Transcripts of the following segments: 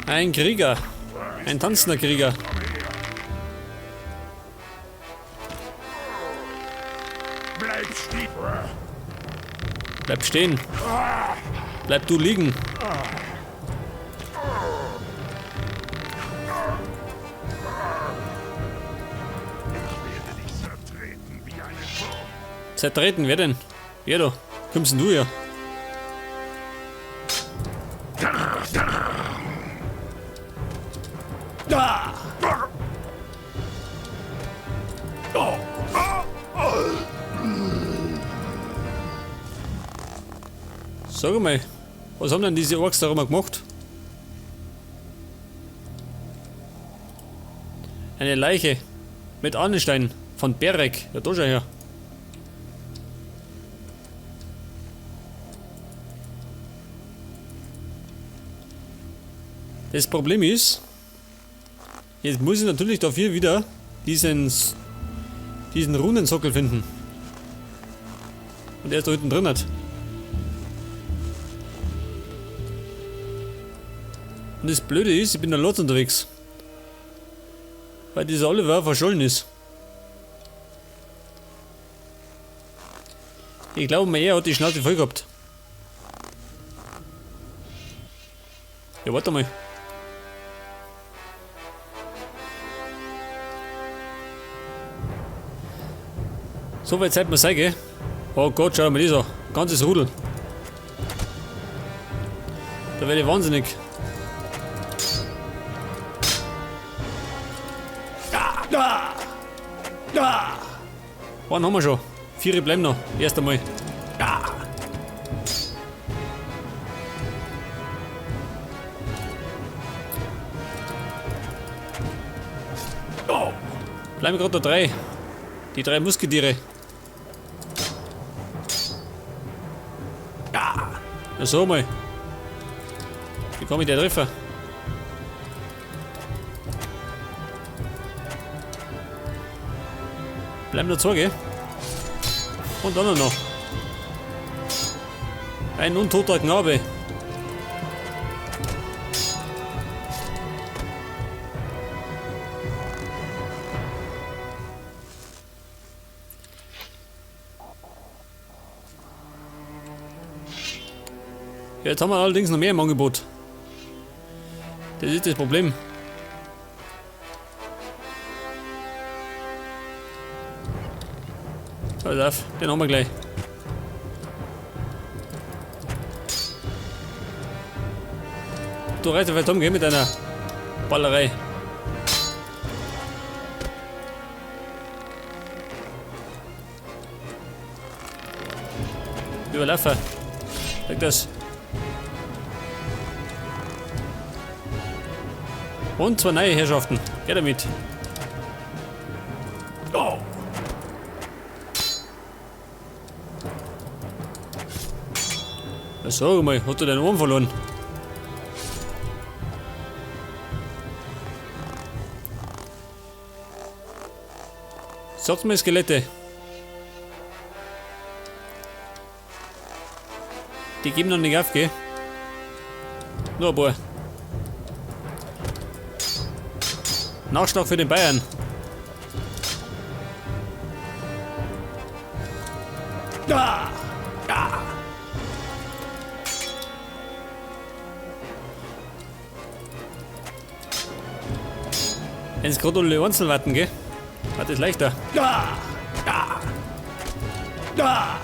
Ein Krieger. Ein tanzender Krieger. Bleib stehen. Bleib stehen. Bleib du liegen. Ich werde dich zertreten wie einen Wurm. Zertreten, wer denn? Wer da? Kommst denn du her? Sag mal, was haben denn diese Orks da immer gemacht? Eine Leiche mit Ahnenstein von Berek. Ja, da schau her. Das Problem ist, jetzt muss ich natürlich dafür wieder diesen Runensockel finden. Und der ist da hinten drin hat. Und das Blöde ist, ich bin da lot unterwegs. Weil dieser Oliver verschollen ist. Ich glaube mal, er hat die Schnauze voll gehabt. Ja, warte mal. So weit seid ihr sein, gell? Oh Gott, schau mal das an. Ganzes Rudel. Da werde ich wahnsinnig. Einen haben wir schon. 4 bleiben noch. Erst einmal. Bleiben gerade da 3. Die 3 Musketiere. Na so mal. Wie komme ich der Treffer? Bleiben da 2, gell? Und dann noch. Ein untoter Knabe. Ja, jetzt haben wir allerdings noch mehr im Angebot. Das ist das Problem. Pass auf, den haben wir gleich. Du reißt ja vielleicht um, mit deiner Ballerei. Überlaufen. Sag das. Und 2 neue Herrschaften. Geh damit. Oh. Na, sag mal, hat er deinen Arm verloren? Sag's mir, Skelette. Die geben noch nicht auf, gell? Nur ein paar. Nachschlag für den Bayern. Da! Da! Wenn's grad alle einzeln warten, gell? Hat es leichter. Da! Da! Da!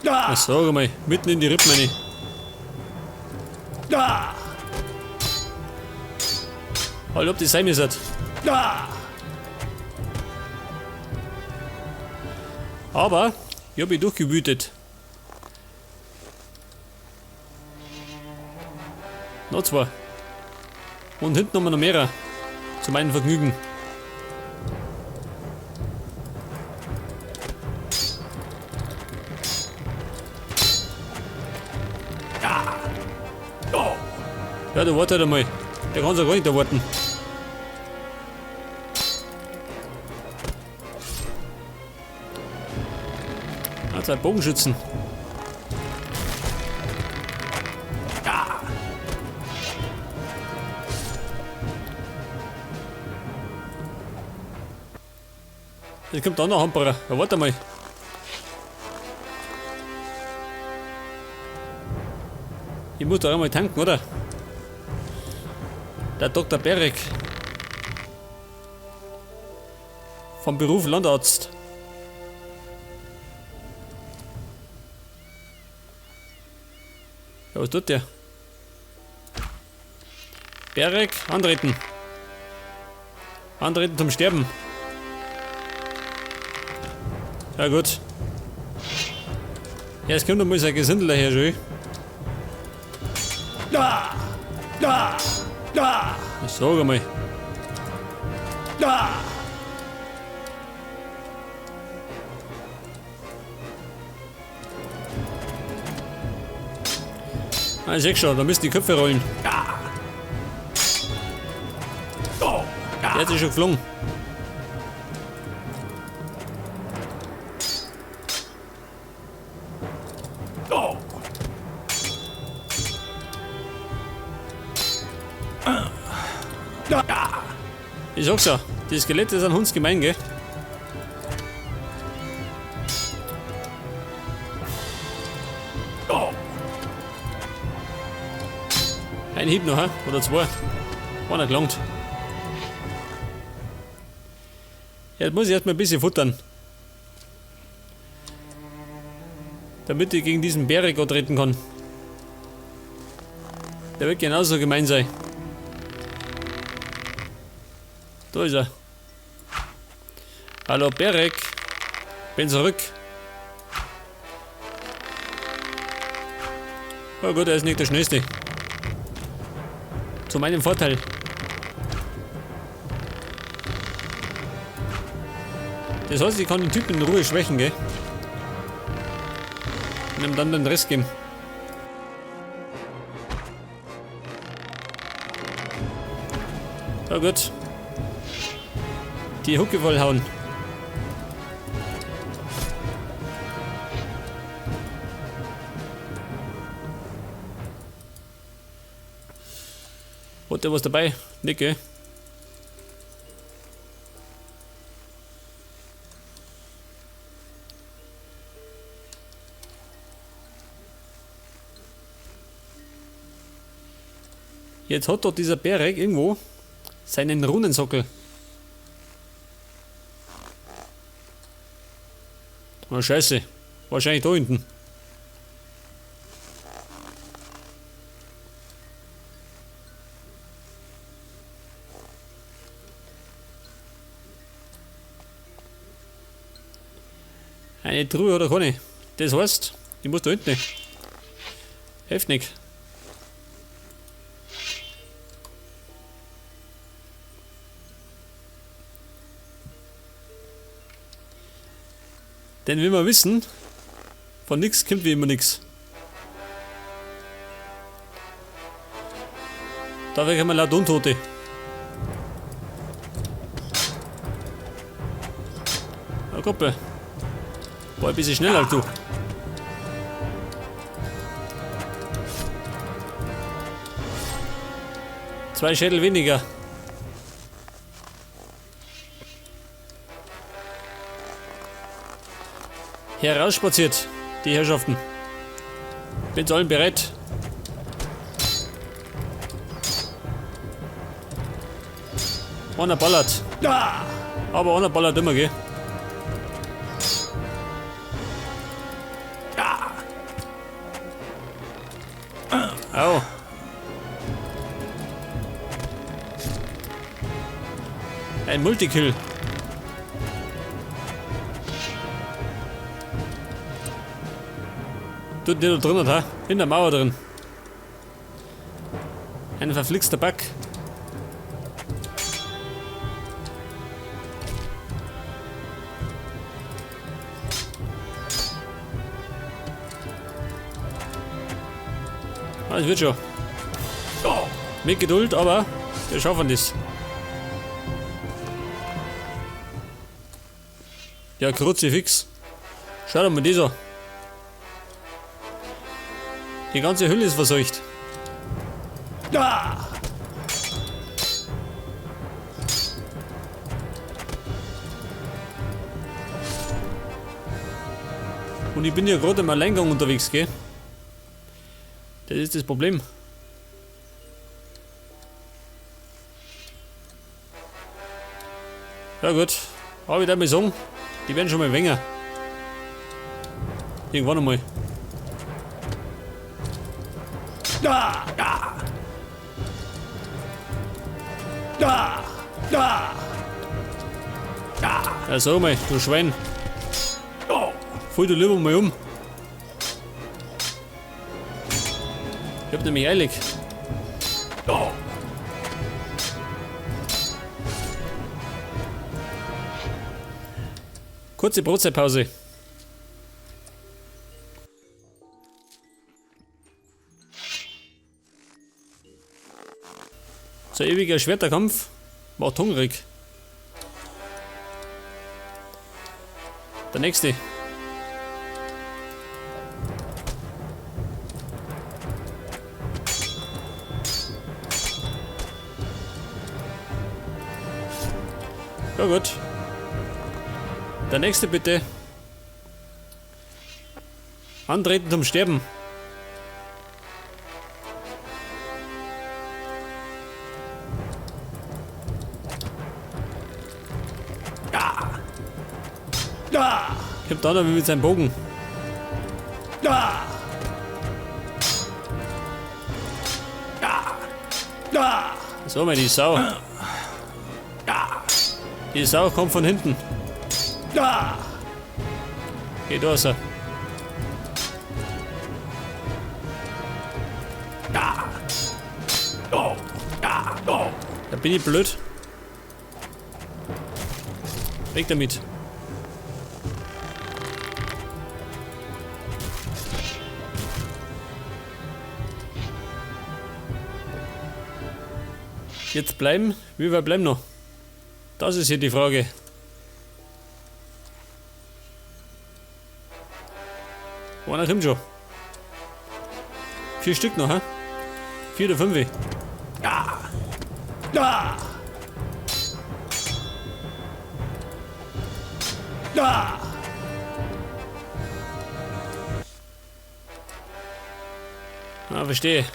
Da! Sag mal, mitten in die Rippen rein. Da! Halt, ob das sein müssen. Da! Aber ich hab mich durchgewütet. Noch 2. Und hinten haben wir noch mehrere. Zu meinem Vergnügen. Ja, du warte halt einmal. Der kann's ja gar nicht erwarten. Ah, 2 Bogenschützen. Jetzt kommt da noch ein Hamperer. Ja, warte mal. Ich muss da einmal tanken, oder? Der Dr. Berek. Vom Beruf Landarzt. Ja, was tut der? Berek, antreten. Antreten zum Sterben. Ja gut. Ja, es kommt noch mal sein Gesindel daher schon. Ich sag einmal. Ah, ich seh schon, da müssen die Köpfe rollen. Der hat sich schon geflogen. Ich sag's ja, die Skelette sind hundsgemein, gell? Ein Hieb noch, hä? Oder zwei. Einer gelangt. Jetzt muss ich erstmal ein bisschen futtern. Damit ich gegen diesen Berek antreten kann. Der wird genauso gemein sein. Da ist er. Hallo Berek. Bin zurück. Oh gut, er ist nicht der Schnellste. Zu meinem Vorteil. Das heißt, ich kann den Typen in Ruhe schwächen, gell? Und ihm dann den Rest geben. Ja gut. Die Hucke vollhauen. Hat der was dabei? Nicht, gell? Jetzt hat doch dieser Berek irgendwo seinen Runensockel. Oh, Scheiße. Wahrscheinlich da hinten. Eine Truhe oder keine. Das heißt, ich muss da hinten. Hilft nicht. Denn wie wir wissen, von nix kommt wie immer nix. Dafür kommen laut Untote. Na Kumpel. War ein bisschen schneller als du. Zwei Schädel weniger. Herausspaziert, die Herrschaften. Bin zu allen bereit. Einer ballert. Aber einer ballert immer, gell? Au. Ein Multikill. Tut nicht da drin, ha? In der Mauer drin. Ein verflixter Bug. Ah, das wird schon. Mit Geduld, aber wir schaffen das. Ja, Kruzifix. Schau doch mal das an. Die ganze Hülle ist verseucht. Ah! Und ich bin ja gerade im Alleingang unterwegs, gell? Das ist das Problem. Ja gut, aber ich würde mal sagen, die werden schon mal weniger. Irgendwann einmal. Da, da. Da, da. Da. Ja, sag mal, du Schwein. Oh. Fall du lieber mal um. Ich hab nämlich eilig. Oh. Kurze Brotzeitpause. So ewiger Schwerterkampf macht hungrig. Der nächste. Ja gut. Der nächste bitte. Antreten zum Sterben. Ich hab da noch mit seinem Bogen. So, meine Sau. Die Sau kommt von hinten. Geht raus. Da bin ich blöd. Weg damit. Jetzt bleiben? Wie weit bleiben noch? Das ist hier die Frage. Einer kommt schon. 4 Stück noch, hä? 4 oder 5. Ah. Ah. Ah. Ah, verstehe.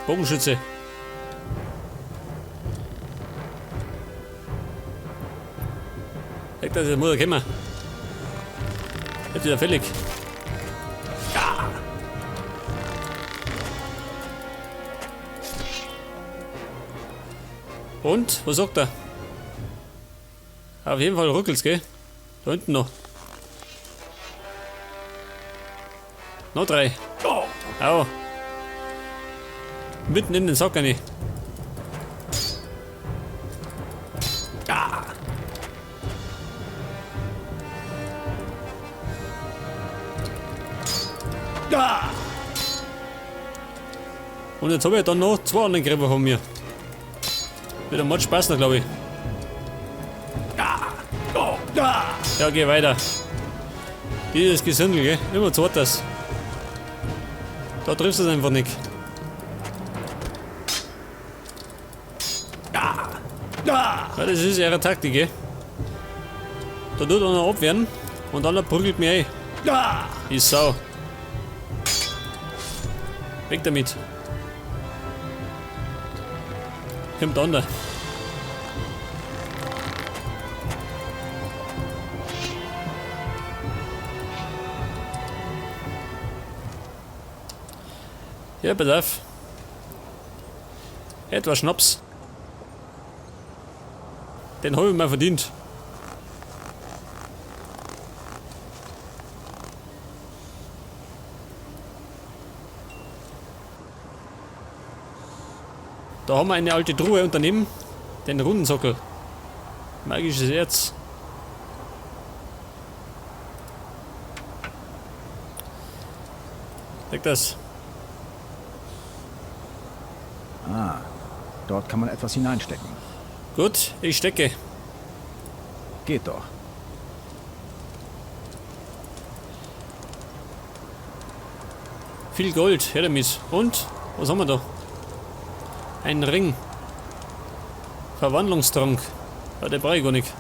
Bogenschütze. Weg, das ist Mutter kommen. Jetzt ist er fällig. Ja. Und? Was sagt er? Auf jeden Fall ruckelt's, gell? Da hinten noch. Noch 3. Au. Mitten in den Sack rein. Und jetzt habe ich dann noch 2 Angreifer von mir. Wird ein Mod Spaß noch, glaube ich. Ja, geh weiter. Dieses Gesindel, gell? Immer zweites. Da triffst du es einfach nicht. Ja, das ist ihre Taktik, gell? Da tut einer abwehren und dann prügelt mich ein. Die Sau. Weg damit. Kommt der andere. Ja, pass auf. Etwas Schnaps. Den hab ich mir verdient. Da haben wir eine alte Truhe und daneben den Rundensockel. Magisches Erz. Leg das. Ah, dort kann man etwas hineinstecken. Gut, ich stecke. Geht doch. Viel Gold, her damit. Und? Was haben wir da? Ein Ring. Verwandlungstrank. Ja, den brauche ich gar nicht.